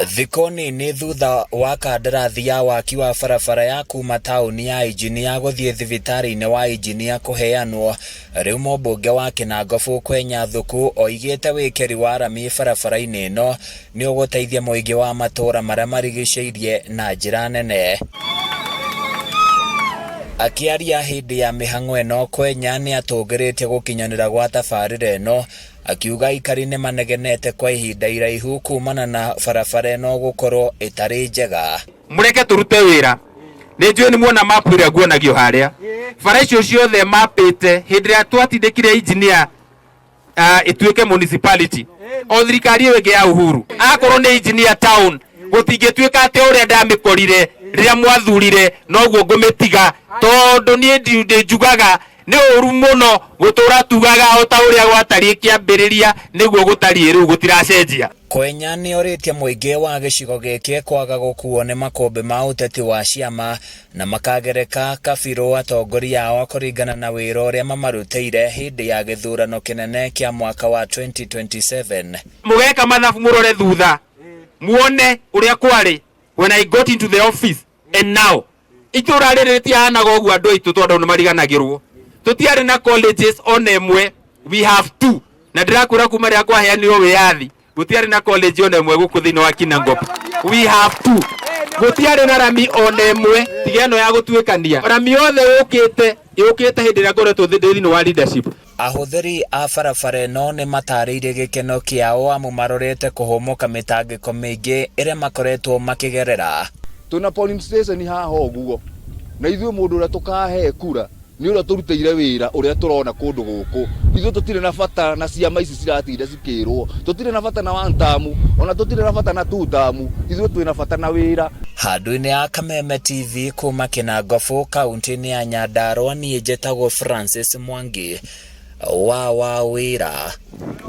Thikũ nini thutha wa kandarathi ya waki wa barabara ya kuma taũni ya Injinia gũthiĩ thibitarĩ-inĩ wa Injinia kũheanwo, rĩu mũmbunge wa Kinangop Kwenya Thuku oigĩte wĩkĩri wa rami barabara-inĩ ĩno nĩ ũgũteithia mũingĩ wa matũũra marĩa marigicĩirie na njĩra nene. Akĩaria hĩndĩ ya mĩhang'o ĩno, Kwenya nĩ atũgĩrĩtie gũkinyanĩra gwa tabarĩra ĩno, akiuga aikari nĩ manegenete kwa ihinda iraihu kumana na barabara ĩno gũkorwo ĩtarĩ njega. Mũreke tũrute wĩra. Nĩ njũĩ nĩ muona mapu ĩrĩa nguonagio harĩa. Bara icio ciothe mapĩte hĩndĩ ĩrĩa twatindĩkire engineer ĩtuĩke municipality o thirikari ĩyo ĩngĩ ya Uhuru, akorwo nĩ engineer town, gũtingĩtuĩka atĩ ũrĩa ndamĩkorire rĩrĩa mwathurire noguo ngũmĩtiga, tondũ niĩ ndĩ njugaga nĩ ũru mũno gũtũra tugaga o ta ũrĩa gwatariĩ kĩambĩrĩria nĩguo gũtariĩ rĩu, gũtiracenjia. Kwenya nĩ orĩtie mũingĩ wa gĩcigo gĩkĩ kwaga gũkuo nĩ makũmbĩ ma ũteti wa ciama na makagereka kabirũ atongoria ao kũringana na wĩra ũrĩa mamarutĩire hĩndĩ ya gĩthurano kĩnene kĩa mwaka wa 2027. Mũgeka mathabu, mũrore thutha muone ũrĩa kwarĩ when I got into the office and now. Itũra rĩrĩ rĩtihanaga ũguo, andũ aitũ, tondũ nĩ mariganagĩrwo tũtiarĩ na colleges ona ĩmwe. We have two, na ndĩrakwĩra kuma rĩrĩa kwaheanirwo wĩyathi gũtiarĩ na college ona ĩmwe gũkũ thĩinĩ wa Kinangop. We have two. Gũtiarĩ na rami ona ĩmwe, tiga ĩno ya gũtuĩkania. Rami yothe yũkĩte yũkĩte hĩndĩ ĩrĩa ngoretwo ndĩ thĩinĩ wa leadership. Ahũthĩri a barabara ĩno nĩ matarĩirie gĩkeno kĩao amu marorete kũhũmũka mĩtangĩko mĩingĩ ĩrĩa makoretwo makĩgerera. Twĩna polling station haha ũguo, na ithuĩ mũndũ ũrĩa tũkahe kura nĩ ũrĩa tũrutĩire wĩra ũrĩa tũrona kũndũ gũkũ. Ithuĩ tũtirĩ na bata na ciama ici ciratinda cikĩrwo, tũtirĩ na bata na one term, ona tũtirĩ na bata na two term. Ithuĩ twĩna bata na wĩra. Handũ-inĩ ya Kameme TV kuma Kinangop, kaunti-inĩ ya Nyandarua, niĩ njĩtagwo Francis Mwangi wa Wawĩra.